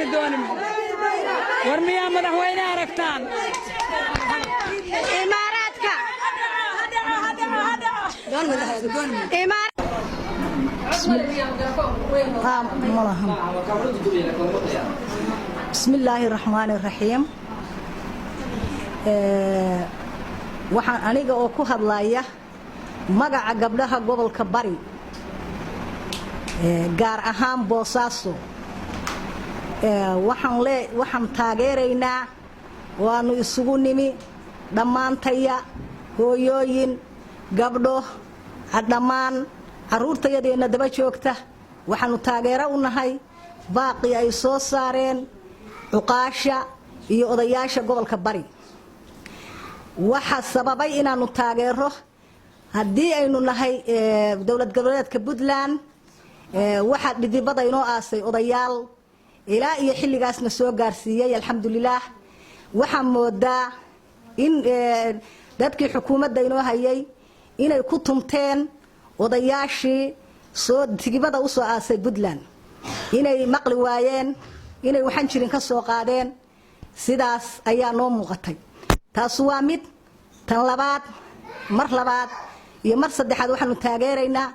Madaxweyne doonime. War miyaa madaxweyne aragtaan? Imaaraadka. Bismi illaahi raxmaani raxiim. Waxaan aniga oo ku hadlaya magaca gabdhaha gobolka Bari, gaar ahaan Boosaaso, waxaan taageeraynaa, waanu isugu nimi dhammaantaya, hooyooyin, gabdho, dhammaan carruurtayadeenna daba joogta. Waxaanu taageero u nahay baaqii ay soo saareen cuqaasha iyo odayaasha gobolka Bari. Waxa sababay inaanu taageero, haddii aynu nahay dowlad goboleedka Puntland, waxaa dhidibada inoo aasay odayaal ilaa iyo xilligaasna soo gaarsiiyey, alxamdulilaah. Waxaa moodaa in dadkii xukuumadda inoo hayay inay ku tunteen odayaashii soo tigibada usoo aasay Puntland, inay maqli waayeen, inay waxaan jirin ka soo qaadeen. Sidaas ayaa noo muuqatay. Taasu waa mid. Tan labaad, mar labaad iyo mar saddexaad, waxaanu taageeraynaa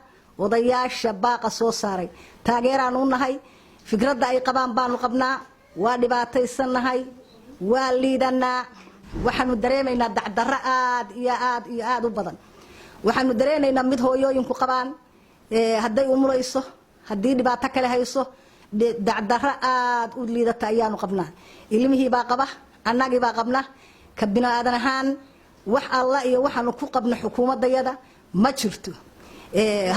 odayaasha baaqa soo saaray. Taageeraanu u nahay, fikradda ay qabaan baanu qabnaa. Waa dhibaataysannahay, waa liidanaa, waxaanu dareemaynaa dacdarro aad iyo aad iyo aad u badan. Waxaanu dareenaynaa mid hooyooyinku qabaan hadday umulayso, haddii dhibaato kale hayso, dacdarro aad u liidata ayaanu qabnaa. Ilmihiibaa qaba, annagiibaa qabna. Ka bini-aadan ahaan, wax alla iyo waxaanu ku qabno xukuumadayada ma jirto.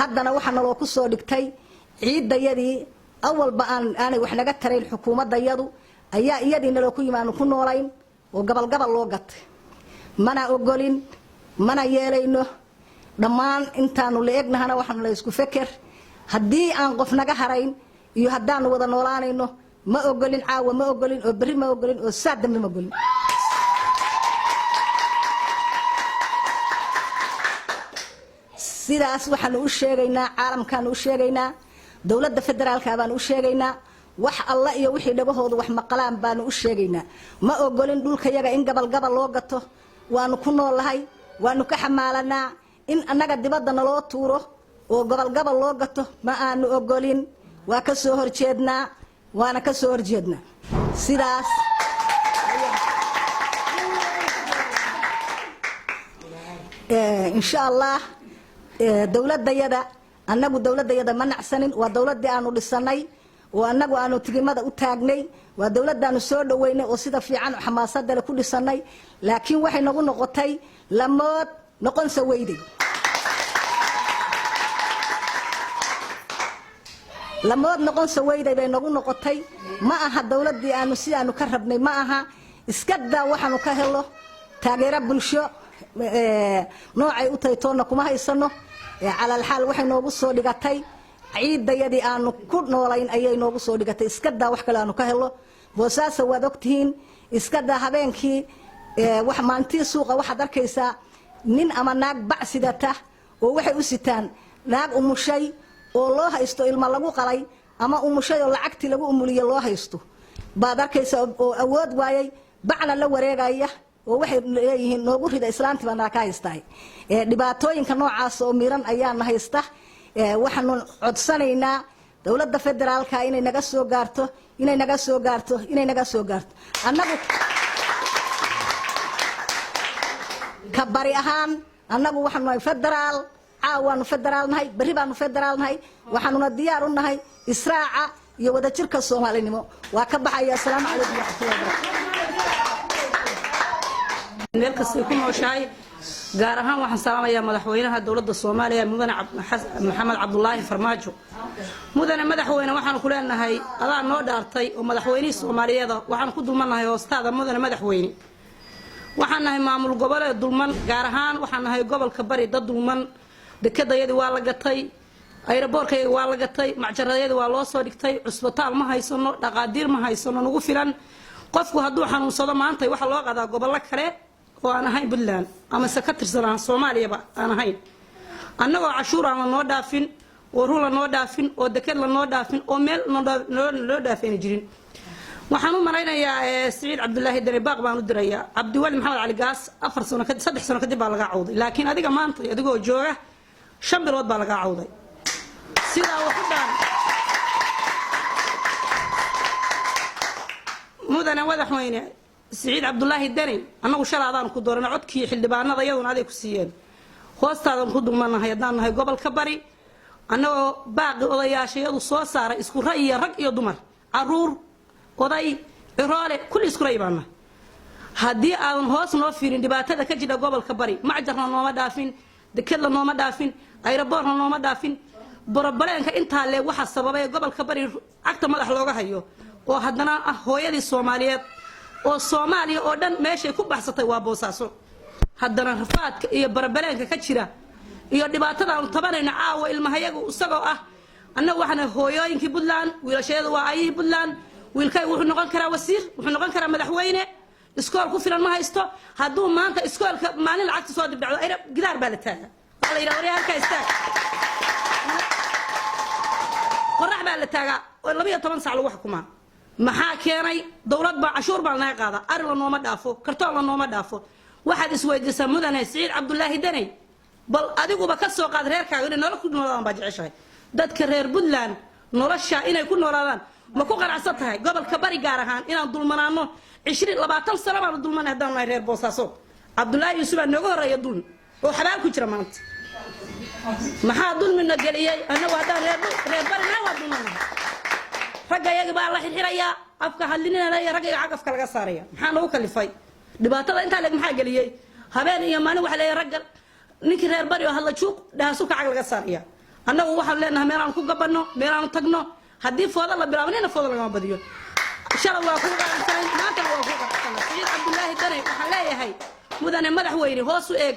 Haddana waxaa naloo ku soo dhigtay ciidayadii awalba aan aanay wax naga tarayn xukuumadayadu, ayaa iyadii naloo ku yimi, aanu ku noolayn, oo gabalgabal loo gatay. Mana ogolin, mana yeelayno. Dhammaan intaanu la egnahana waxaanu la isku feker. Haddii aan qof naga harayn iyo haddaanu wada noolaanayno, ma ogolin. Caawa ma ogolin, oo berri ma ogolin, oo saa dambe ma ogolin. Sidaas waxaanu u sheegaynaa caalamkaanu u sheegaynaa, dowladda federaalka baanu u sheegaynaa, wax alla iyo wixii dhagahoodu wax maqalaan baanu u sheegaynaa. Ma ogolin dhulkayaga in gabalgabal loo gato. Waanu ku noolahay, waanu ka xamaalanaa. In annaga dibadda naloo tuuro oo gobolgabal loo gato ma aanu ogolin. Waa ka soo horjeednaa, waana ka soo horjeednaa sidaas. Insha Allah, dowladayada, annagu dowladayada ma nacsanin. Waa dowladii aanu dhisanay oo annagu aanu tigimada u taagnay. Waa dowladaanu soo dhaweynay oo sida fiican xamaasadale ku dhisanay. Laakiin waxay nagu noqotay lamood noqonsa weyday, lamood noqonsa weyday bay nagu noqotay. Ma aha dowladii aanu sidaanu ka rabnay, ma aha. Iska daa waxaanu ka helo taageero bulsho noocay u tahay toonna kuma haysano. Calalxaal waxay noogu soo dhigatay ciidayadii aanu ku noolayn ayay noogu soo dhigatay. Iska daa wax kale aanu ka helo. Boosaaso waad ogtihiin. Iska daa habeenkii, wax maalintii suuqa waxaad arkaysaa nin ama naag bac sidata oo waxay u sitaan naag umushay oo loo haysto ilma lagu qalay, ama umushay oo lacagtii lagu umuliye loo haysto baad arkaysa, oo awood waayay, bacna la wareegaya, oo waxay leeyihiin: "Noogu rida, islaantii baa nala ka haystaay." Dhibaatooyinka noocaas oo miran ayaana haysta. Waxaanu codsanaynaa dowladda federaalka inay naga soo gaarto, inay naga soo gaarto, inay naga soo gaarto. Annagu ka Bari ahaan, annagu waxaanu nahay federaal. Caaw waanu federaal nahay, berri baanu federaal nahay. Waxaanuna diyaar u nahay israaca iyo wadajirka soomaalinimo. Waa ka baxaya. Asalaamu calaykum waraxmatullahi wabarakatu. Meel kastay ku nooshahay, gaar ahaan waxaan salaamayaa madaxweynaha dowladda Soomaaliya, mudane Maxamed Cabdulaahi Farmaajo. Mudane madaxweyne, waxaanu ku leenahay adaa noo dhaartay oo madaxweynihii Soomaaliyeeda. Waxaan ku dulmannahay hoostaada, mudane madaxweyne. Waxaan nahay maamul goboleed dulman, gaar ahaan waxaan nahay gobolka Bari dad dulman. Dekedayadii waa la gatay, airportkayaga waa la gatay, macjaradayadii waa loo soo dhigtay. Cusbitaal ma haysano, dhaqaadiir ma haysano nagu filan. Qofku hadduu xanuunsado maanta, waxaa loo qadaa gobollo kale oo aan ahayn Puntland amase ka tirsan aan Soomaaliyaba aan ahayn. Annagoo cashuur aan lanoo dhaafin, oo run lanoo dhaafin, oo deked lanoo dhaafin, oo meel loo dhaafayna jirin. Waxaan u malaynayaa Siciid Cabdulaahi Deni, baaq baan u dirayaa. Cabdiwali Maxamed Cali Gaas 4 sano, 3 sano kadib baa lagaa cawday, laakiin adiga maanta adigoo jooga 5 bilood baa lagaa cawday. Sidaa wax u dhaan, mudane madaxweyne Siciid Cabdulaahi Deni, annagu shalaadaan ku dooranay codkii xildhibaanada, iyaduna aday ku siiyeen. Hoostaadan ku dulmanahay haddaan nahay gobolka Bari, annagoo baaqi odayaasha iyadu soo saaray isku ra'yiya, rag iyo dumar, caruur, oday, ciroole, kulli isku ra'yi baan nahay. Haddii aadan hoos noo fiirin dhibaatada ka jidha gobolka Bari, macjarna nooma dhaafin, dekedla nooma dhaafin, aeroboorna nooma dhaafin. Borobaleenka intaa leeg waxaa sababay gobolka Bari cagta madax looga hayo, oo haddana ah hooyadii Soomaaliyeed, oo Soomaaliya oo dhan meeshay ku baxsatay waa Boosaaso. Haddana rafaadka iyo barabaleenka ka jira iyo dhibaatada aanu tabanayno caawa ilmahayagu isagoo ah, annagu waxaana hooyooyinkii Puntland, wiilashayadu waa ayihii Puntland. Wiilkay wuxuu noqon karaa wasiir, wuxuu noqon karaa madaxweyne, iskool ku filan ma haysto. Hadduu maanta iskoolka maalin lacagta soo dibdhacdo, ayna gidaar baa la taagaa, waxaa la yidhaha, "Waryaa, halkaa istaag." Qorax baa la taagaa oo 12 sac lagu xukumaa. Maxaa keenay? Dowlad baa cashuur baa naga qaada, ari la nooma dhaafo, kartoon la nooma dhaafo. Waxaad isweydiisaa, mudane Siciid Cabdulaahi Daney, bal adiguba ka soo qaad reerkaaga inay nolol ku noolaadaan baa jeceshahay. Dadka reer Puntland nolosha inay ku noolaadaan ma ku qanacsan tahay? Gobolka Bari gaar ahaan inaan dulmanaano 20, 20 sano baanu dulmanay haddaan nahay reer Boosaaso. Cabdulaahi Yuusuf baa nooga horreeya dulmi oo xabaal ku jira maanta. Maxaa dulmina geliyey? Annagu haddaan reer Barina waa dulmanahay. Ragga yaga baa la xirxirayaa, afka hadlinanaya, ragga yaga cagafka laga saaraya. Maxaa nagu kalifay dhibaatada intaa leeg? Maxaa geliyey? Habeen iyo maalin waxa leeyahay ragga, ninkii reer Bari oo hadla juuq dhahasuka cag laga saaraya. Annagu waxaan leenahay meelaanu ku gabanno, meelaanu tagno. Haddii fooda la bilaabo, nina fooda lagama badiyo. Shalay waa kuu qanacsanayn, maantana waa kuu qanacsana. Siciid Cabdulaahi Dane waxaan leeyahay, mudane madaxweyne, hoos u eeg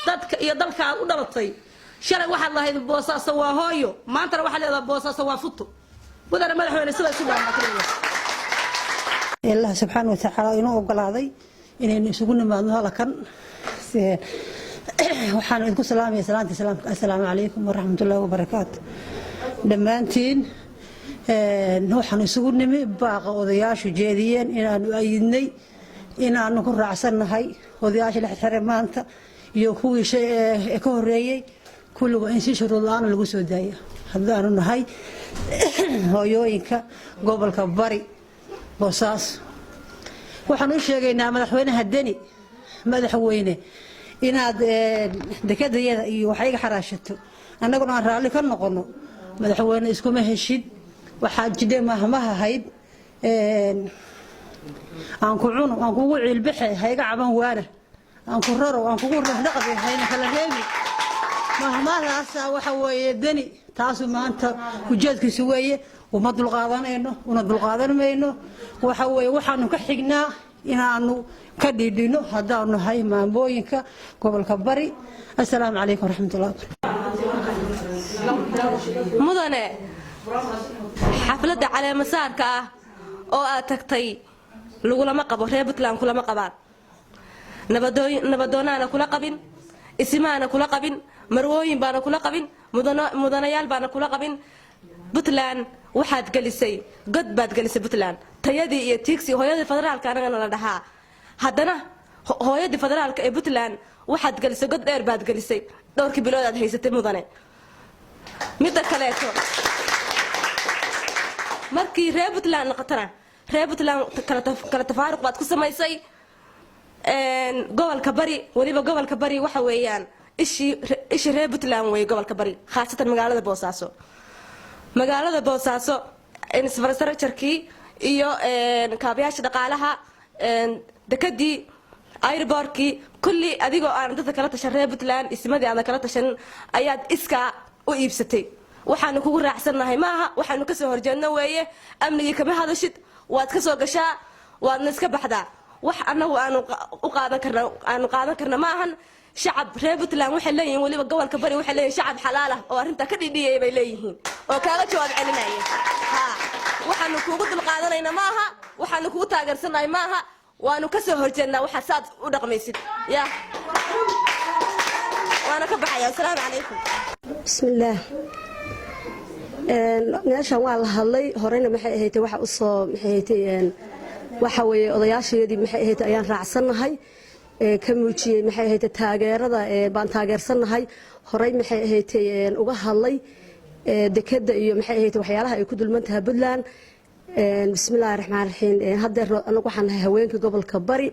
dadka iyo dalka aad u dhalatay. Shalay waxaad lahayd Boosaaso waa hooyo, maantana waxaad leedahay Boosaaso waa futo. Mudane madaxweyne, sida isu dhaamaatay. Allah subxaana watacaala inuu ogolaaday inaynu isugu nimaadno halkan. Waxaan idinku salaamaya salaanta islaamka: assalaamu calaykum waraxmatullaahi wabarakaatu. Dhammaantiin waxaanu isugu nimi baaqa odayaashu jeediyeen inaanu ayidnay, inaanu ku raacsannahay odayaasha la xirxiray maanta iyo kuwii ka horeeyey. Kulliga in si shuruud la-aan lagu soo daaya haddaanu nahay hooyooyinka gobolka Bari Boosaaso. Waxaan u sheegaynaa madaxweynaha Deni: madaxweyne, inaad dekadayada iyo wax iga xaraashato, annaguna aan raalli ka noqono, madaxweyne, iskuma heshid. Waxaa jidhe mahmaha ahayd: "Aan ku cuno, aan kugu ciilbaxe, hayga caban waana, aan ku raro, aan kugu dhaqdi, hayna kala reebi." Mahmaadaasa waxa weeye Deni taasu maanta ujeedkiisu weeye. Uma dulqaadanayno, una dulqaadan mayno. Waxa weeye waxaanu ka xignaa inaanu ka dhiidhino haddaanu nahay maamooyinka gobolka Bari. Assalaamu calaykum waraxmatullah. Mudane, xafladda caleemasaarka ah oo aad tagtay lagulama qabo. Reer Puntland kulama qabaan, nabadoonaana kula qabin, isimaana kula qabin, marwooyin baana kula qabin, mudanayaal baana kula qabin. Puntland waxaad gelisay god baad gelisay. Puntland tayadii iyo tiigsi hooyadii federaalka anagana la dhahaa, haddana hooyadii federaalka ee Puntland waxaad gelisay god dheer baad gelisay dhowrkii bilood aad haysatay. Mudane, midda kaleeto, markii reer Puntland noqotana, reer Puntland kala tafaaruq baad ku samaysay. Gobolka Bari, weliba gobolka Bari waxa weeyaan ishii ishii reer Puntland weeye. Gobolka Bari, khaasatan magaalada Boosaaso, magaalada Boosaaso infrastructure-kii iyo kaabayaasha dhaqaalaha, dekadii, airport-kii, kulli adigoo aan dadka kala tashan, reer Puntland ismadii aadan kala tashanin, ayaad iskaa u iibsatay. Waxaanu kugu raacsannahay maaha, waxaanu kasoo horjeedno weeye. Amnigii kama hadashid, waad ka soo gashaa, waadna iska baxdaa. Wax annagu aanu u qaadan karna, aanu qaadan karna ma ahan. Shacab reer Puntland waxay leeyihiin, weliba gobolka Bari waxay leeyihin shacab xalaal ah oo arrintaa ka dhidhiyay bay leeyihiin oo kaaga jawaab celinaya. Ha, waxaanu kuugu dulqaadanayna maaha, waxaanu kugu taageersannahay maaha, waanu kasoo horjeednaa waxaa saad u dhaqmaysid. Ya, waana ka baxaya. Asalaamu calaykum. Bismillaah. Meeshan waa la hadlay horeyna. Maxay ahayd waxa usoo maxay ahayd? Waxa weeye odayaashayadii, maxay ahayd, ayaan raacsannahay ka muujiyey, maxay ahayd, taageerada baan taageersannahay. Horey, maxay ahayd, uga hadlay dekeda iyo, maxay ahayd, waxyaalaha ay ku dulman tahay Puntland. Bismillahi raxmaan raxiim. Haddeer anagu waxaan nahay haweenka gobolka Bari.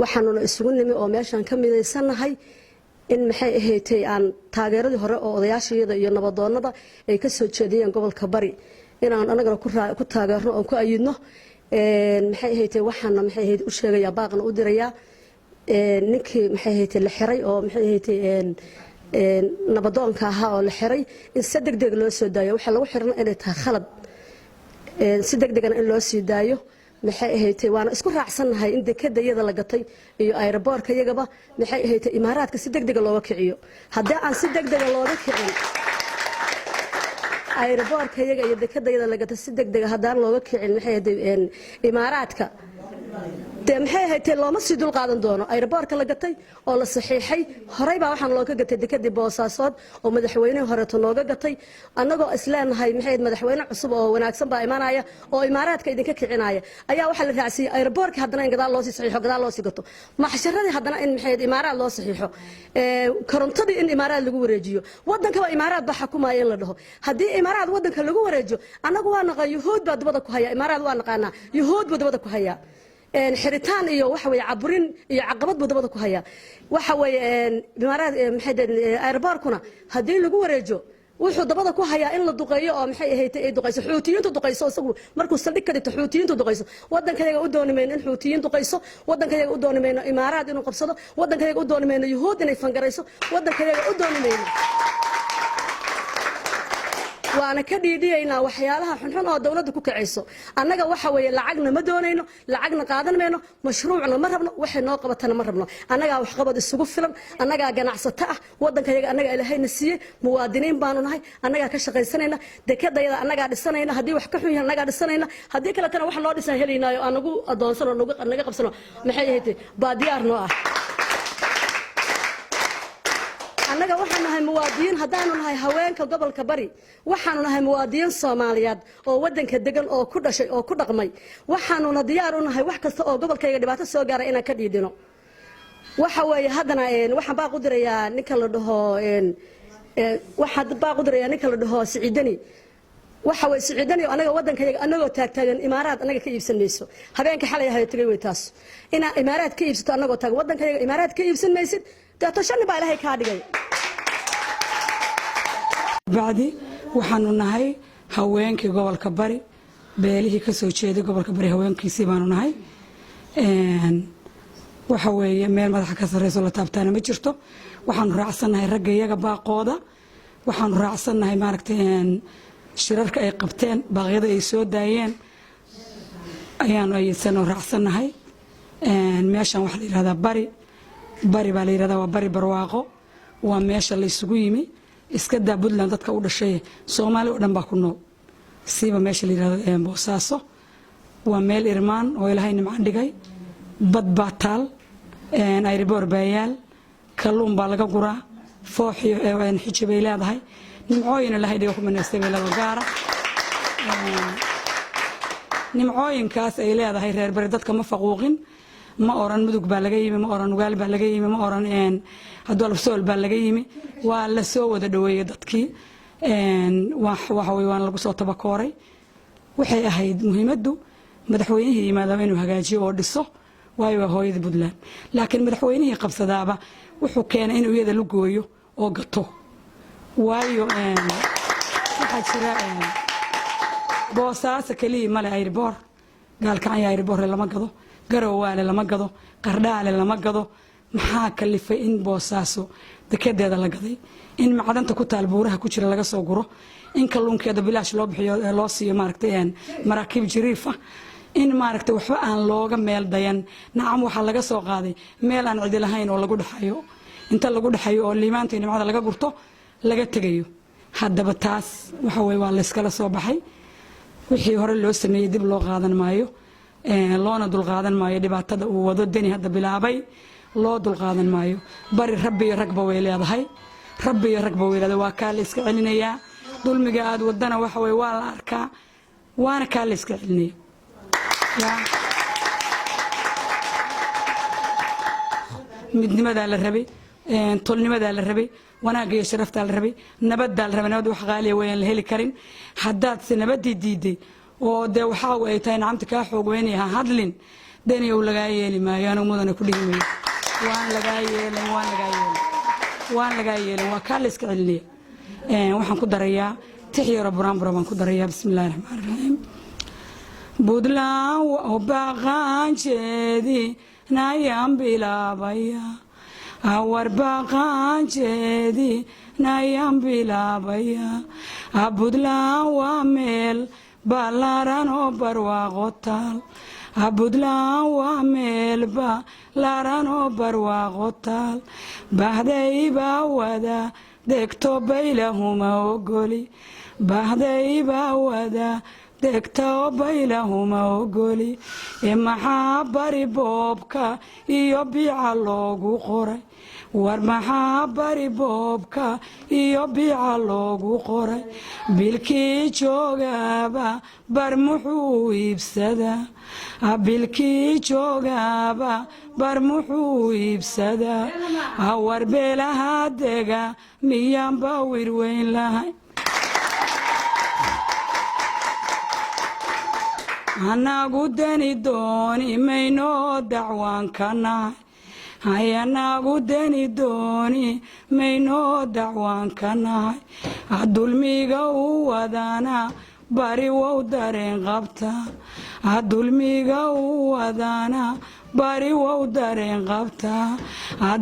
Waxaanuna isugu nimi oo meeshaan ka midaysannahay in, maxay ahayd, aan taageeradii hore oo odayaashayada iyo nabadoonada ay ka soo jeediyeen gobolka Bari inaan anagana ku taageerno oon ku ayidno. Maxay ahayd, waxaana, maxay ahayd, u sheegayaa, baaqna u dirayaa ninkii, maxay ahayd, la xiray oo, maxay ahayd, nabadoonka ahaa oo la xiray, in si deg deg loo soo daayo. Waxaa lagu xirna inay tahay khalad, si deg degana in loo sii daayo. Maxay ahayd, waana isku raacsannahay in dekeda iyada la gatay iyo airportka iyagaba, maxay ahayd, Imaaraadka si deg dega looga kiciyo. Haddii aan si deg dega looga kicin airportka iyaga iyo dekeda iyada la gatay, si deg dega haddaan looga kicin, maxay ahayd, Imaaraadka, dee, maxay ahayd, looma sii dul qaadan doono. Airportka la gatay oo la saxiixay horey baa waxaan looga gatay dekadii Boosaasood oo madaxweynihii horeeto nooga gatay, annagoo isleenahay, maxay ahayd, madaxweyne cusub oo wanaagsan baa imanaya oo Imaaraadka idinka kicinaya, ayaa waxaa la raacsiiyey airportka haddana in gadaal loosii saxiixo, gadaal loosii gato maxsharadii, haddana in, maxay ahayd, Imaaraad loo saxiixo, korontadii in Imaaraad lagu wareejiyo, wadankaba Imaaraad baa xukumaya in la dhaho. Haddii Imaaraad wadanka lagu wareejiyo, annagu waa naqaan, Yuhuud baa dabada ku haya. Imaaraad waa naqaanaa, Yuhuud buu dabada ku hayaa, xiritaan iyo, waxa weeye, caburin iyo caqabad buu dabada ku hayaa. Waxa weeye, Imaaraad, maxay airportkuna haddii lagu wareejo, wuxuu dabada ku hayaa in la duqeeyo oo, maxay ahayd, ay duqeyso Xuutiyiintu, duqeyso isagu markuu saldhig ka dhigto, Xuutiyiintu duqeyso. Wadankayaga u dooni mayno in Xuutiyiin duqeyso. Wadankayaga u dooni mayno Imaaraad inuu qabsado. Wadankayaga u dooni mayno Yuhuud inay fangarayso. Wadankayaga u dooni mayno, waana ka dhiidhiyaynaa waxyaalaha xunxun oo dowladda ku kacayso. Annaga, waxa weeye, lacagna ma doonayno, lacagna qaadan mayno, mashruucna ma rabno, waxay noo qabatana ma rabno. Annagaa waxqabad isugu filan, annagaa ganacsato ah, waddankayaga annaga Ilaahayna siiyey, muwaadiniin baanu nahay, annagaa ka shaqaysanayna, dekedayada annagaa dhisanayna. Haddii wax ka xun yahay annagaa dhisanayna, haddii kaletana wax noo dhisan helaynaayo aan nagu adoonsano, naga qabsano, maxay ahayd, baa diyaar noo ah. Annaga waxaan nahay muwaadiniin. Haddaanu nahay haweenka gobolka Bari, waxaanu nahay muwaadiniin Soomaaliyeed oo waddanka degan oo ku dhashay oo ku dhaqmay. Waxaanuna diyaar u nahay wax kasta oo gobolkayga dhibaato soo gaara inaan ka dhiidhino. Waxa weeye, haddana waxaan baaq u dirayaa ninka la dhaho, waxaan baaq u dirayaa ninka la dhaho Siciidani. Waxa weye, Siciidani, anaga waddankayaga anagoo taagtaagan Imaaraad anaga ka iibsan mayso. Habeenka xalay ahayo tagay wey taas inaa Imaaraad ka iibsato. Anagoo taagan waddankayaga Imaaraad ka iibsan maysid. Deeto shan baa Ilaahay kaa dhigay. Bacdi waxaanu nahay haweenkii gobolka Bari, beelihii ka soo jeeday gobolka Bari, haweenkiisii baanu nahay. Waxa weeye, meel madaxa ka sarreyso la taabtaana ma jirto. Waxaanu raacsannahay ragga iyaga baaqooda. Waxaanu raacsannahay, maaragtay, shirarka ay qabteen, baaqyada ay soo daayeen ayaanu ayidsanoo raacsannahay. Meeshan waxaa la yidhahdaa Bari. Bari baa la yidhahdaa, waa Bari barwaaqo, waa meesha la isugu yimi. Iska daa Puntland dadka u dhashay, Soomaali oo dhan baa ku nool, siiba meesha la yidhahdo Boosaaso. Waa meel irmaan oo Ilaahay nimcan dhigay. Bad baa taal, airport baa yaal, kalluun baa laga guraa, foox iyo xiji bay leedahay, nimcooyin Ilaahay dhiga ku manaystay bay leedahay gaara. Nimcooyinkaas ay leedahay, reer Bari dadka ma faquuqin. Ma oran Mudug baa laga yimi, ma oran Nugaal baa laga yimi, ma oran Hadolfsool baa laga yimi. Waa la soo wada dhaweeyey dadkii. Waxa weye, waana lagu soo tabakooray. Waxay ahayd muhiimaddu madaxweynihii yimaadaba inuu hagaajiyo oo dhiso, waayo waa hooyada Puntland. Laakiin madaxweynihii qabsadaaba wuxuu keenay inuu iyada la gooyo oo gato, waayo waxaa jira Boosaaso keliya male airport. Gaalkacyo airportle lama gado, Garowaale lama gado, Qardhaale lama gado. Maxaa kalifay in Boosaaso dekedeeda la gaday, in macdanta ku taal buuraha ku jira laga soo guro, in kalluunkeeda bilaash loo bixiyo, loo siiyo, maaragtay, maraakiib jiriifa, in, maaragtay, waxba aan looga meel dayan? Nacam, waxaa laga soo qaaday meel aan cidi lahayn oo lagu dhexayo, inta lagu dhexayo oo liimaanta iyo nimcada laga gurto laga tegayo. Haddaba taas waxa weye, waa layskala soo baxay. Wixii hore loo sameeyey dib loo qaadan maayo, loona dulqaadan maayo. Dhibaatada uu wado Deni hadda bilaabay loo dulqaadan maayo. Bari rabbi iyo ragba way leedahay, rabbi iyo ragba way leedahay. Waa kaa la iska celinayaa dulmiga aad wadana. Waxa weye, waa la arkaa, waana kaa la iska celinaya. Midnimadaa la rabay, tolnimadaa la rabay, wanaagga iyo sharaftaa la rabay, nabaddaa la rabay. Nabad wax qaaliya wayaan la heli karin. Haddaad se nabaddii diiday oo dee waxaa ay tahay nacamta kaa xoog weynaya, ha hadlin. Deni uu lagaa yeeli maayo. Anigu mudane ku dhihi mayo. Waan lagaa yeelin, waan lagaa yeelin, waan lagaa yeelin. Waa kaa la iska celinaya. Waxaan ku darayaa tix yaro buraanbura baan ku darayaa. Bismi Illahi Raxmaan Raxiim. Buntland baaqaanjeedi nayaan bilaabaya, awar baaqaanjeedi nayaan bilaabaya. Buntland waa meel ballaaran oo barwaaqo taal. Buntland waa meel ballaaran oo barwaaqo taal. Bahday baa wada degto, baylahuma ogoli. Bahday baa wada degto, baylahuma ogoli. Maxaa bari boobka iyo biica loogu qoray? War maxaa bari boobka iyo biica loogu qoray? Bilkii joogaaba bar muxuu iibsadaa? Bilkii joogaaba bar muxuu iibsadaa? War beelaha dega miyaanba wirweyn lahay? Anagu dani dooni maynoo, dacwaan ka nahay. Hay, anagu dani dooni maynoo, dacwaan ka nahay. Dulmiga u wadana bari wow dareen qabtaa. Dulmiga u wadana bari wow dareen qabtaa.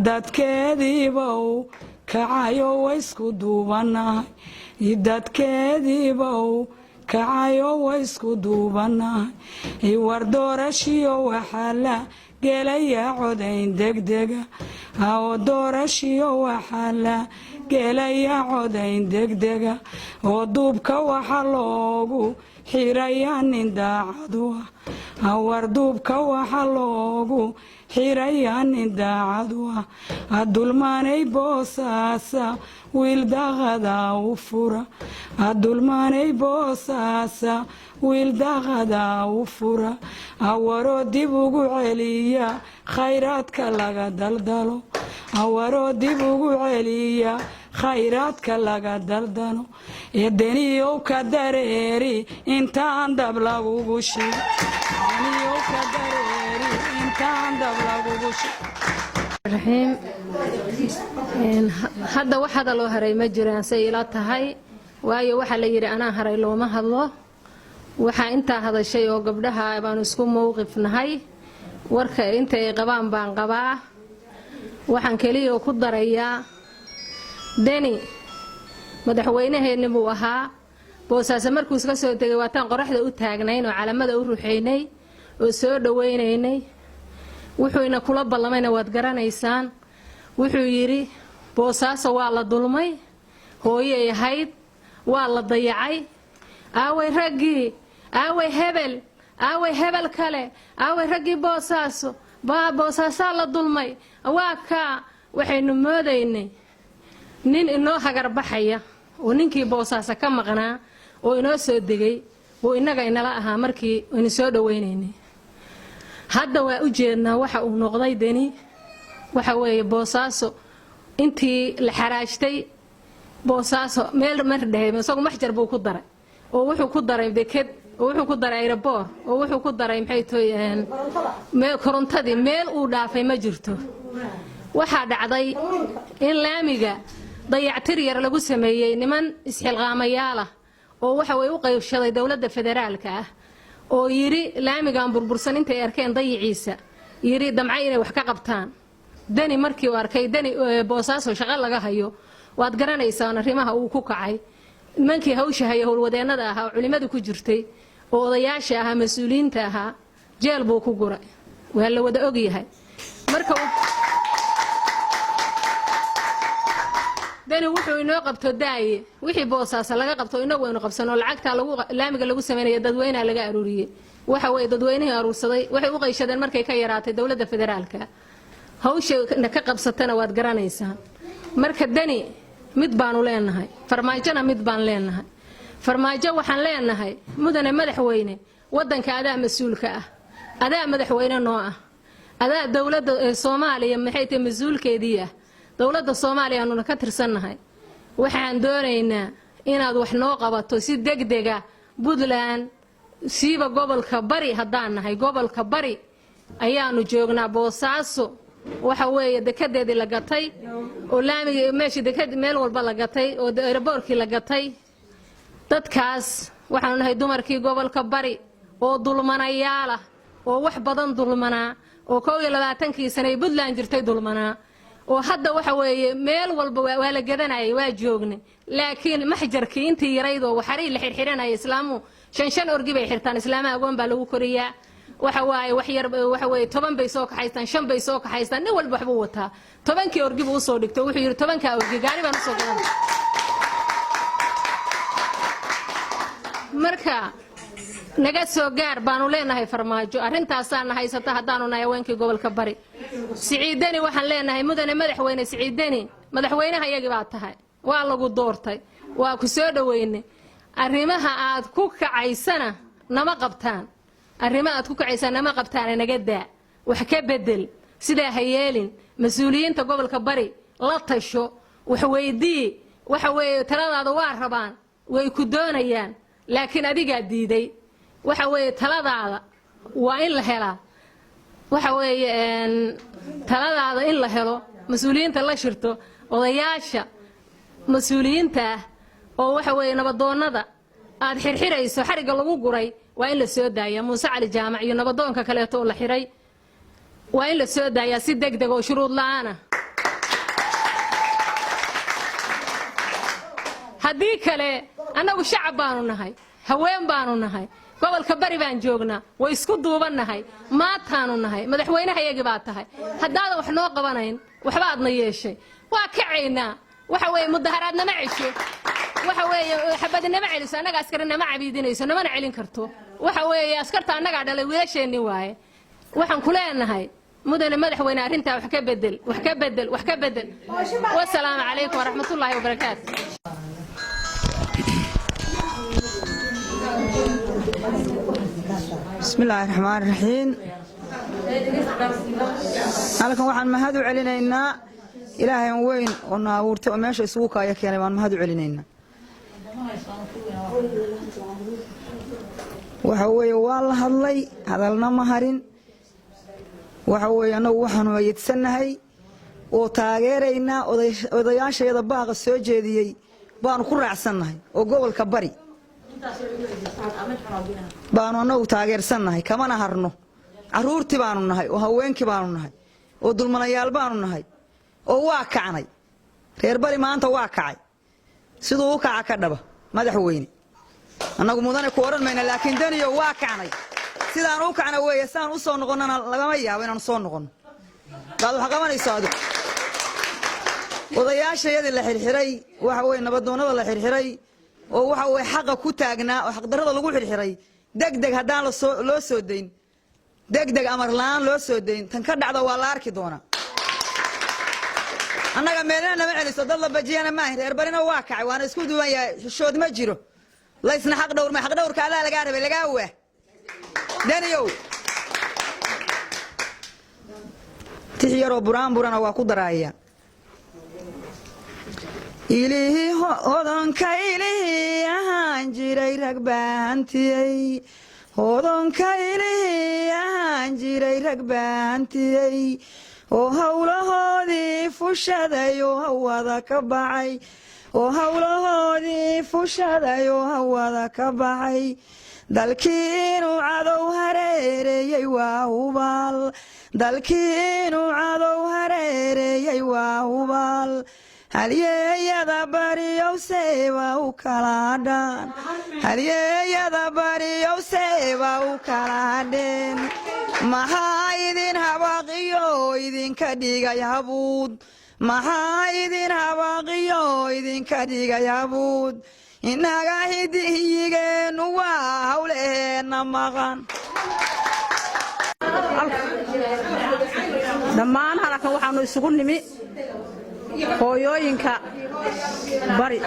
Dadkeediiba u kacayo, waysku duubanahay. Dadkeediiba u kacayo, waysku duubanahay. War doorashiyo waxaa la gelayaa codayn degdega. Oo doorashiyo waxaa la gelayaa codayn degdega, oo duubka waxa loogu xirayaa nin daacadu ah. War duubka waxa loogu xirayaa nin daacadu ah. Dulmaanay Boosaasa wiil daqadaa u fura. Dulmaanay Boosaasa wiil daqadaa u fura. Awaroo dib ugu celiya khayraadka laga daldalo. Awaroo dib ugu celiya khayraadka laga daldalo. Ee deniyow ka dareeri intaan dab lagugu shid. Deniyow ka dareeri intaan dab lagugu shid. Raxiim. Hadda wax hadaloo haray ma jiraan say ila tahay, waayo waxaa la yidhi anaa haray looma hadlo. Waxaa intaa hadashay oo gabdhaha baanu isku mowqif nahay. Warka inta ay qabaan baan qabaa. Waxaan keliya ku darayaa, Deni madaxweynaheenni buu ahaa. Boosaaso markuu iska soo tegay, waataan qoraxda u taagnayn oo calamada u ruxaynay oo soo dhawaynaynay. Wuxuuna kula ballamayna waad garanaysaan. Wuxuu yidhi Boosaaso waa la dulmay, hooyay ahayd, waa la dayacay. Aaway raggii? Aaway hebel? Aaway hebel kale? Aaway raggii Boosaaso? Baa Boosaasaa la dulmay. Waa kaa waxaynu moodaynay nin inoo hagarbaxaya oo ninkii Boosaaso ka maqnaa oo inoo soo degay oo innaga inala ahaa markii aynu soo dhawaynaynay. Hadda waa u jeednaa waxa uu noqday Deni. Waxa weeye Boosaaso intii la xaraashtay, Boosaaso meel mar dhehe isagu maxjar buu ku daray, oo wuxuu ku daray deked, oo wuxuu ku daray airport, oo wuxuu ku daray maxay toy korontadii. Meel uu dhaafay ma jirto. Waxaa dhacday in laamiga dayactir yar lagu sameeyey niman isxilqaamayaal ah oo waxa way u qaybshaday dowladda federaalka ah, oo yidhi laamigan burbursan intay arkeen dayiciisa, yidhi damcay inay wax ka qabtaan. Deni markii uu arkay Deni Boosaaso shaqo laga hayo, waad garanaysaan arrimaha uu ku kacay. Nimankii hawsha haya, howlwadeennada ahaa oo culimmadu ku jirtay oo odayaasha ahaa, mas-uuliyiinta ahaa, jeel buu ku guray. Waa la wada ogyahay. Marka Deni wuxuu inoo qabto daaye, wixii Boosaaso laga qabto inagu aynu qabsano. Lacagtaa lagu laamiga lagu sameynaya dadweynaha laga aruuriyey. Waxa weye dadweynihii aruursaday waxay u qayshadeen markay ka yaraatay dowladda federaalka. Hawsha ka qabsatana waad garanaysaa. Marka Deni mid baanu leenahay, Farmaajona mid baan leenahay. Farmaajo waxaan leenahay, mudane madaxweyne, wadanka adaa mas-uulka ah, adaa madaxweyne noo ah. Adaa dowladda ee Soomaaliya, maxay tahay, mas-uulkeedii ah. Dowladda Soomaaliya aanuna ka tirsannahay. Waxaan doonaynaa inaad wax noo qabato si degdega. Puntland, siiba gobolka Bari haddaan nahay, gobolka Bari ayaanu joognaa. Boosaaso waxa weeye dekedeedii la gatay oo laamiga meeshii deked meel walba la gatay oo airport-kii la gatay. Dadkaas waxaanu nahay dumarkii gobolka Bari oo dulmanayaalah, oo wax badan dulmanaa, oo 21-kii sano ay Puntland jirtay dulmanaa, oo hadda waxa weeye meel walba waa la gadanayay, waa joognay, laakiin maxjarkii intii yarayd oo waxarii la xirxiranaya. Islaamu shan shan orgi bay xirtaan, islaamaha agoon baa lagu koriyaa. Waxa waaye wax yar, waxa weeye 10 bay soo kaxaystaan, shan bay soo kaxaystaan, nin walba waxbuu wataa. 10-kii orgi buu usoo dhigto, wuxuu yidhi: "10-kaa orgi gaari baan usoo gadan." Marka naga soo gaar baanu leenahay, Farmaajo. Arrintaasaana haysata haddaanu nahay haweenkii gobolka Bari. Siciidani waxaan leenahay: mudane madaxweyne Siciidani, madaxweynaha yagii baa tahay, waa lagu doortay, waa ku soo dhoweynay. Arrimaha aad ku kacaysana nama qabtaan, arrimaha aad ku kacaysana nama qabtaane, naga daa, wax ka bedel, sidaa ha yeelin. Mas-uuliyiinta gobolka Bari la tasho, wax weydii. Waxa weeye taladaada waa rabaan, way ku doonayaan, laakiin adigaa diiday. Waxa weeye taladaada waa in la helaa. Waxa weeye taladaada in la helo, mas-uuliyiinta la shirto, odayaasha mas-uuliyiinta ah oo waxa weeye nabadoonnada aad xirxirayso, xarigga lagu guray, waa in la soo daayaa. Muuse Cali Jaamac iyo nabadoonka kaleeto oo la xiray waa in la soo daayaa si deg deg oo shuruud la-aan ah. Haddii kale annagu shacab baanu nahay, haween baanu nahay, gobolka Bari baan joognaa, way isku duubannahay, maataanu nahay. Madaxweynaha yagii baa tahay, haddaadan wax noo qabanayn, waxba aadna yeeshay, waa kacaynaa. Waxa weeye mudaharaad nama cesho, waxa weeye xabadi nama celiso, annaga askari nama cabiidinayso, namana celin karto. Waxa weeye askarta annagaa dhalay, wiilasheenni waaye. Waxaan ku leenahay, mudane madaxweyne, arrintaa wax ka bedel, wax ka bedel, wax ka bedel. Wasalaamu calaykum waraxmatullaahi wabarakaatu. Bismillaahi raxmaan raxiim. Halkan waxaan mahad u celinaynaa Ilaahay weyn oo na abuurtay oo meesha isugu kaaya keenay baan mahad u celinaynaa. Waxa weeye waa la hadlay, hadalna ma harin. Waxa weeye annagu waxaanu ayeedsannahay oo taageeraynaa odayaashayada baaqa soo jeediyey baanu ku raacsannahay, oo gobolka Bari baanu annagu taageersannahay, kamana harno. Caruurtii baanu nahay oo haweenkii baanu nahay oo dulmanayaal baanu nahay oo waa kacnay. Reer Bari maanta waa kacay, siduu u kaca ka dhaba. Madaxweyne, annagu mudane ku odhan mayna, laakiin daniyo waa kacnay. Sidaan u kacna weeye, sidaan u soo noqonnana lagama yaabo inaanu soo noqonno. Baad wax qabanayso adigu. Odayaashayadii la xirxiray, waxa weye nabadoonnada la xirxiray oo waxa weye xaqa ku taagnaa oo xaqdarrada lagu xirxiray, deg deg haddaan loo soo dayn, deg deg amar la'aan loo soo dayn, tan ka dhacda waa la arki doonaa. Annaga meelina nama celiso, dad la bajiyana maahin. Reer Barina waa kacay, waana isku duwan yahay. Xishood ma jiro, laysna xaq dhowr ma xaq dhowrka adaa lagaa rabay, lagaa waa daniyow. Tix yaroo buraan burana waa ku daraaya. Ilihii hodonka, ilihii ahaan jiray rag baahantiyey. Hodonka ilihii ahaan jiray rag baahantiyey oo howlahoodii fushaday oo hawada ka baxay, oo howlahoodii fushaday oo hawada ka baxay. Dalkii inuu cadow hareereeyey waa hubaal, dalkii inuu cadow hareereeyey waa hubaal. Halyeeyada bariyow seeba u kala dhaan, halyeeyada bariyow seeba u kala hadheen. Maxaa idin habaqiyo idinka dhigay habuud? Maxaa idin habaqiyo idinka dhigay habuud? Inaga hidihiyigeennu waa hawleheenna maqan. Dhammaan halkan waxaanu isugu nimi hooyooyinka Bari.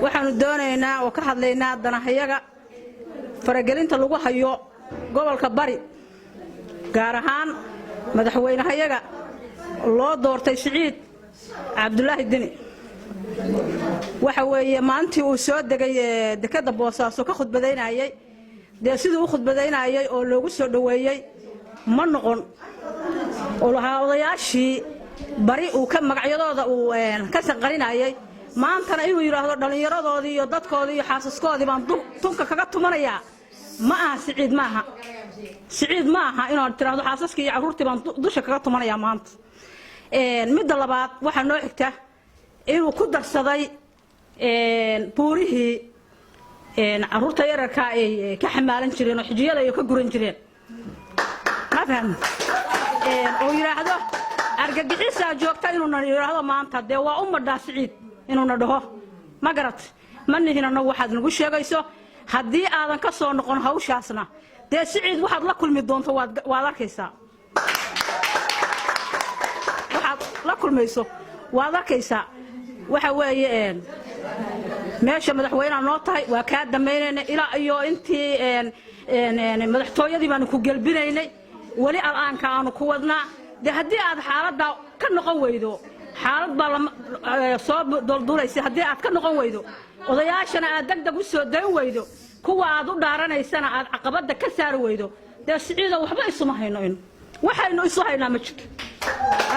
Waxaanu doonaynaa oo ka hadlaynaa danahayaga, faragelinta lagu hayo Gobolka Bari, gaar ahaan madaxweynahayaga loo doortay Siciid Cabdulaahi Deni, waxa weeye maalintii uu soo degay dekadda Boosaaso ka khudbadaynayay, dee siduu u khudbadaynayay oo loogu soo dhoweeyey ma noqon oo lahaa odayaashii Bari uu ka magacyadooda uu ka sanqarinayay. Maantana inuu yidhaahdo dhallinyaradoodii iyo dadkoodii iyo xaasaskoodii baan tunka kaga tumanayaa, ma aha Siciid, ma aha Siciid, ma aha inaad tiraahdo xaasaskii iyo carruurtii baan dusha kaga tumanayaa maanta. Midda labaad, waxaa noo xigta inuu ku darsaday buurihii carruurta yararka ay ka xamaalan jireen oo xijiyada ay ka guran jireen, ma fahmi, oo yidhaahdo argagixisaa joogta, inuuna yidhaahdo maanta dee waa u madhaa Siciid inuuna dhaho. Ma garat, ma nihin annagu waxaad nagu sheegayso. Haddii aadan ka soo noqon hawshaasna, dee Siciid waxaad la kulmi doonto waad arkaysaa, waxaad la kulmayso waad arkaysaa. Waxa weeye meesha madaxweyneha noo tahay waa kaa dambaynayna ilaa iyo intii madaxtooyadii baanu ku gelbinaynay, weli al'aanka aanu ku wadnaa. Dee haddii aad xaaladdaa ka noqon weydo, xaalad baa soo doldulaysa, haddii aad ka noqon weydo, odayaashana aad deg deg u soo dayn weydo, kuwa aad u dhaaranaysana aad caqabadda ka saari weydo, dee Siciido waxba isuma hayno, in waxaynu isu haynaa ma jirto.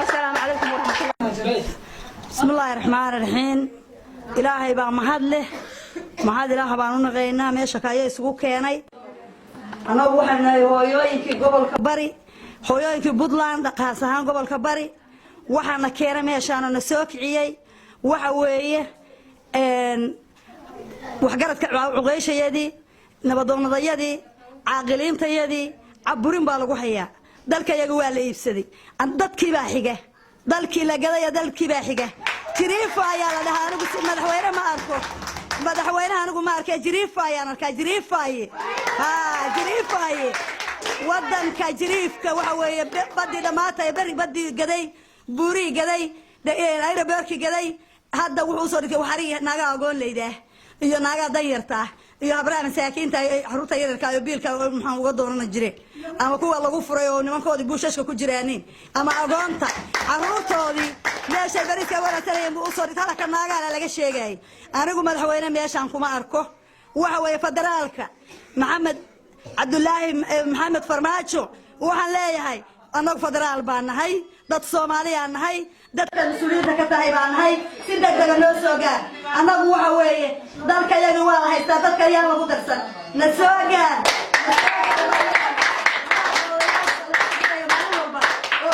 Assalaamu calaykum waraxmatullah. Bismillaahi raxmaani raxiim. Ilaahay baa mahad leh, mahad Ilaah baan u naqaynaa meesha kaya isugu keenay. Annagu waxaan nahay hooyooyinkii gobolka Bari, hooyooyinkii Puntland, qaas ahaan gobolka Bari. Waxaana keenay meeshaana na soo kiciyey waxa weeye waxgaradka, cuqayshayadii, nabadoonnadayadii, caaqiliintayadii. Caburin baa lagu hayaa. Dalkayaga waa la iibsaday, dadkii baa xiga, dalkii la gadaya, dalkii baa xiga. Jiriifa ayaa la dhahaa. Anigu madaxweyne ma arko, madaxweynaha anigu ma arkay, jiriifa ayaan arkaa. Jiriifaaye, ha jiriifaaye wadanka. Jiriifka waxa weeye badii dhammaatay, beri badii gaday, buurii gaday, airportkii gaday. Hadda wuxuu usoo dhigtay waxarigii naagaha agoon leydaa iyo naagaha danyarta iyo habraha masaakiinta, caruurta yararka iyo biilka maxaan uga doonana jireen, ama kuwa lagu furay oo nimankoodii buushashka ku jiraanin, ama agoonta caruurtoodii meeshay bariiska wanaagsanayeen buu usoo dhigtay. Halka naagaha laga sheegayay, anigu madaxweyne meeshaan kuma arko. Waxa weeye federaalka Maxamed Cabdulaahi Maxamed Farmaajo waxaan leeyahay, annagu federaal baan nahay, dad Soomaaliyaa nahay, dadka mas-uuliyiinta ka tahay baan nahay, si degdega noo soo gaar. Annagu waxa weeye dalka yaga waa la haystaa, dadka ayaan lagu darsan, na soo gaar.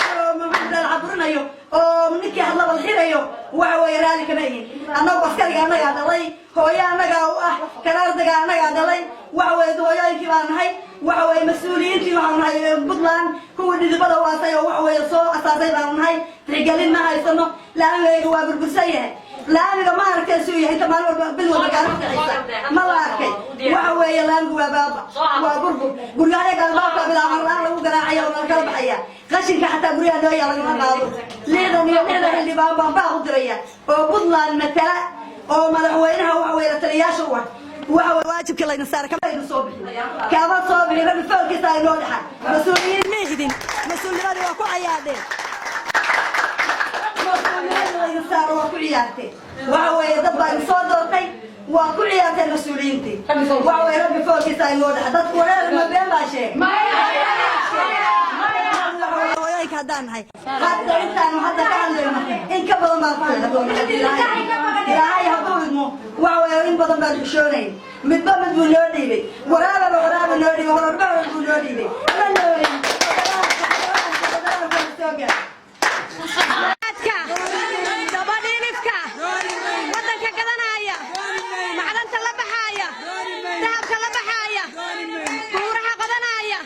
Caburinayo oo ninkii hadlaba la xirayo, waxa weeye raali kama ihin. Annagu askariga annagaa dhalay, hooyo annagaa u ah, kanaardaga annagaa dhalay. Waxa weeye hooyooyinkii baan nahay, waxa weeye mas-uuliyiintii waxaanu nahay Puntland, kuwii dhidibada waasay oo waxa weeye soo asaasay baanu nahay. Tixgelin ma haysano. Laamigayga waa burbursan yahay. Laamiga ma arkay suu yahay, inta maalin walba bil walba gaari kacaysa ma la arkay. Waxa weeye laamigu waa baaba, waa burbur. Guryahayaga albaabka bilaaban la-aan lagu garaacaya oo nala kala baxaya. Qashinka xataa guryaha noo yaa lagama qaado. 66 xildhibaan baan baaq u diraya oo Puntland matala oo madaxweynaha waxa weeye la taliyaasha u ah. Waxa waajibkii layna saaray kama soo bixin, kama soo bixin. Rabbi foolkiisa ay noo dhaxay. Mas-uuliyiin ma ihdin, mas-uulnimadii waa ku cayaadheen, mas-uulnimadii layna saaro waa ku ciyaarteen. Waxa weeye dad baa idin soo doortay, waa ku ciyaarteen mas-uuliyiintii. Waxa weeye rabbi foolkiisa ay noo dhaxay. Dadku wareer ma been baa sheegay? Hooyooyinka haddaan nahay, hadda intaanu hadda ka hadlayno in ka badan baan ku hadli doonaa Ilaahay hadduu idmo. Waxa weeye in badan baan xishoonayn. Midba mid buu noo dhiibay, waraababa waraaba noo dhiibay, hororba horor buu noo dhiibay. Ma noolin soo gaar. Dabadhiilifka waddanka gadanaya, macdanta la baxaaya, dahabka la baxaaya, buuraha qodanaya,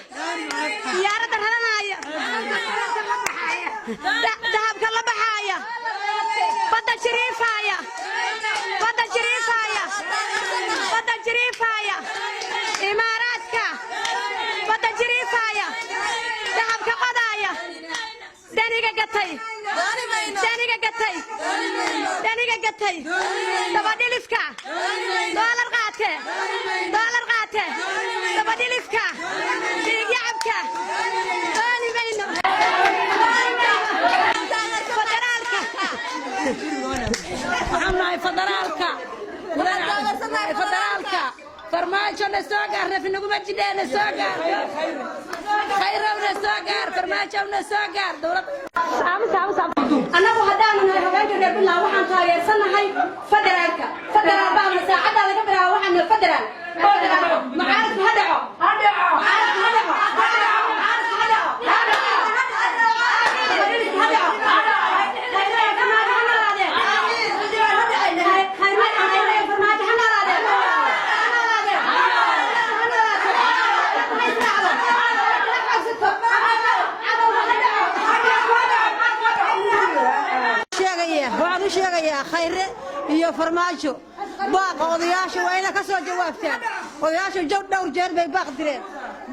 diyaaradda raranaya, dahabka la baxaaya, badda jiriifaaya, badda jiriifaaya, badda jiriifaaya, Imaaraadka badda jiriifaaya, dahabka qodaaya, daniga gatay. Daniga gatay, daniga gatay, dabadhilifka doolar qaate, doolar qaate, dabadhilifka dhiigyacabka dooni mayno. Federaalka. Waxaan nahay federaalka, federaalka. Farmaajo na soo gaar, rafinaguma jidhee, na soo gaar. Khayrow na soo gaar, Farmaajow na soo gaar, dowlad. Annagu haddaanu nahay haweenka reer Puntland, waxaan taageersanahay federaalka. Federaal baana saacaddaa laga bilaabo waxaan nahay federaal. Federaal, mucaaradku ha dhaco, mucaaradku ha dhaco, mucaaradku ha dhaco, ha dhaco, farmaajo ha noolaadeen, farmaajo ha noolaadeen, ha noolaadeen, ha noolaato, ha israacdo, ha xoogsato, cadowga ha dhaco. Sheegaya, waxaan u sheegayaa Khayre iyo Farmaajo, baaqa odayaasha waa inaa ka soo jawaabtaan. Odayaasha jow dhowr jeer bay baaq direen.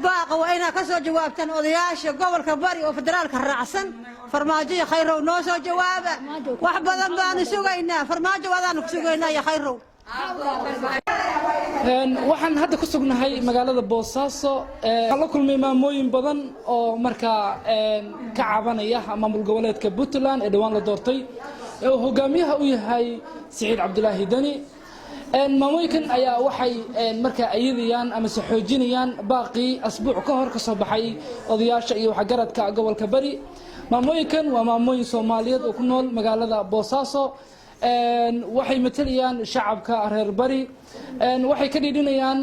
Baaqa waa inaa ka soo jawaabtaan odayaasha gobolka Bari oo federaalka raacsan. Farmaajo iyo Khayrow, noo soo jawaaba. Wax badan baanu sugaynaa. Farmaajo, wadaanu ku sugaynaa, iyo Khayrow. Waxaan hadda ku sugnahay magaalada Boosaaso. Waxaan la kulmay maamooyin badan oo markaa ka cabanaya maamul goboleedka Puntland ee dhowaan la doortay, ee uu hogaamiyaha u yahay Siciid Cabdulaahi Deni. Maamooyinkan ayaa waxay markaa ayadayaan amase xoojinayaan baaqii asbuuc ka hor ka soo baxay odayaasha iyo waxgaradka gobolka Bari. Maamooyinkan waa maamooyin Soomaaliyeed oo ku nool magaalada Boosaaso. Waxay matalayaan shacabka reer Bari. Waxay ka dhiidhinayaan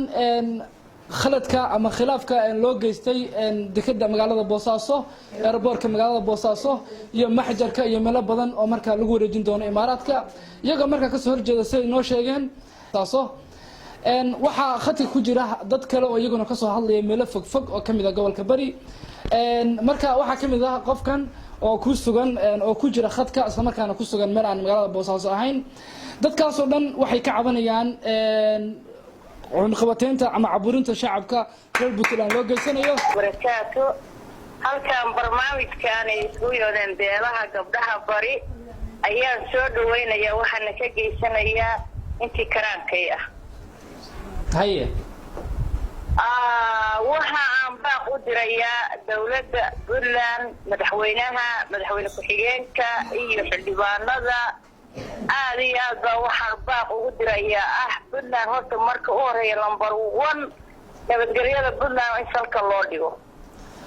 khaladka ama khilaafka loo geystay dekeda magaalada Boosaaso, airportka magaalada Boosaaso iyo maxjarka iyo meelo badan oo markaa lagu wareejin doono Imaaraadka, iyagoo markaa kasoo horjeeda siday noo sheegeen. Taaso waxaa khadka ku jira dad kale oo iyaguna kasoo hadlaya meelo fog fog oo kamid ah gobolka Bari. Marka waxaa kamid ah qofkan oo ku sugan oo ku jira khadka, isla markaana ku sugan meel aan magaalada Boosaaso ahayn. Dadkaasoo dhan waxay ka cabanayaan cunqabateynta ama caburinta shacabka reer Puntland loo geysanayo. Barakaatu. Halkan barnaamijkan ay isugu yoodeen beelaha gabdhaha Bari ayaan soo dhaweynaya, waxaana ka geysanayaa intii karaankay ah. Haye. Waxa aan baaq u dirayaa dowladda Puntland, madaxweynaha, madaxweyne ku-xigeenka iyo xildhibaanada. Aada iyo aad baa waxaan baaq ugu dirayaa Puntland horta marka u horeeya, number one, nabadgelyada Puntland in salka loo dhigo.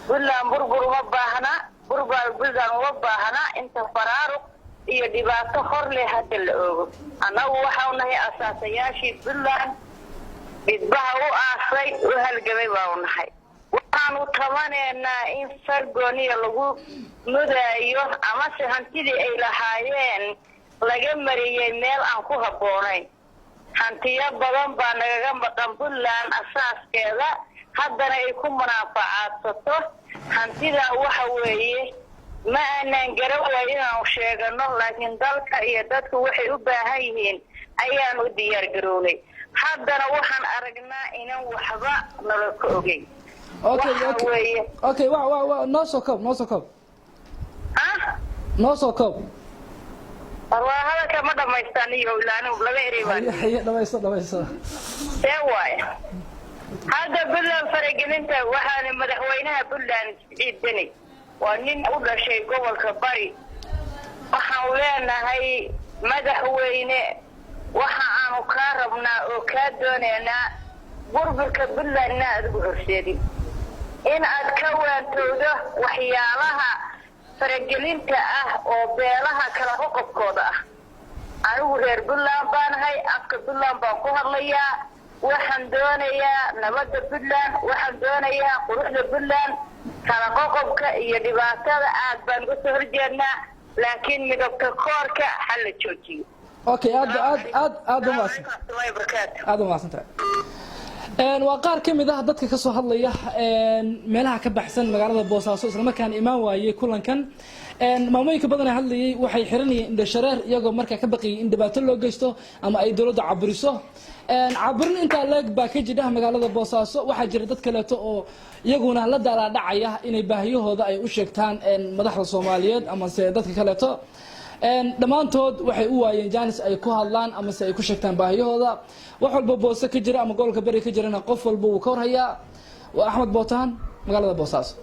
Puntland burbur uma baahna, burbur Puntland uma baahna inta faraaruq iyo dhibaato hor leh hadda la oogo. Annagu waxau nahay asaasayaashii Puntland, midbaha u aasay, u halgamay baanu nahay. Waxaanu tabaneynaa in fargooniya lagu mudaayo amase hantidii ay lahaayeen laga mariyey meel aan ku habboonayn. Hantiyo badan baa nagaga maqan Puntland asaaskeeda, haddana ay ku munaafacaadsato hantidaa. Waxa weeye, ma aanaan garan waayo inaanu sheegano, laakiin dalka iyo dadku waxay u baahan yihiin ayaanu u diyaar garownay. Haddana waxaan aragnaa inan waxba nala ka ogeyn. Okay. Waxa weeye Okay, wa wa wa noo soo koob, noo soo koob, noo soo koob. War hadalka ma dhamaystaan iyo ilaanu laga erey baan. Haye, dhamaysto, dhamaysto. See waaye hadda Puntland faragelinta? Waxaana madaxweynaha Puntland Siciid Deni waa nin u dhashay gobolka Bari. Waxaan leenahay, madaxweyne, waxa aanu kaa rabnaa oo kaa doonaynaa burburka Puntland inaa adigu horseedin, in aad ka waantowdo waxyaalaha faragelinta ah oo beelaha kala qoqobkooda ah. Anigu reer Puntland baanahay, afka Puntland baan ku hadlayaa. Waxaan doonayaa nabadda Puntland, waxaan doonayaa quruxda Puntland. Kala qoqobka iyo dhibaatada aad baan uga soo horjeednaa, laakiin midabka koorka ha la joojiyo. Okay, aad aad aad aad u mahadsan, aad u mahadsan tahay. Waa qaar ka mid ah dadka ka soo hadlaya meelaha ka baxsan magaalada Boosaaso, islamarkaana imaan waayey kulankan. Maamooyinka badan ee hadlayay waxay xiranayeen indhashareer, iyagoo markaa ka baqayay in dhibaato loo geysto ama ay dowladda caburiso. Caburin intaa leeg baa ka jidha magaalada Boosaaso. Waxaa jira dad kaleeto oo iyaguna la daalaadhacaya inay baahiyahooda ay u sheegtaan madaxda Soomaaliyeed amase dadka kaleeto. Dhammaantood waxay u waayeen jaanis ay ku hadlaan amase ay ku sheegtaan baahiyahooda. Wax walba Boose ka jira ama gobolka Bari ka jirana qof walba wuu ka warhayaa. Waa Axmed Bootaan, magaalada Boosaaso.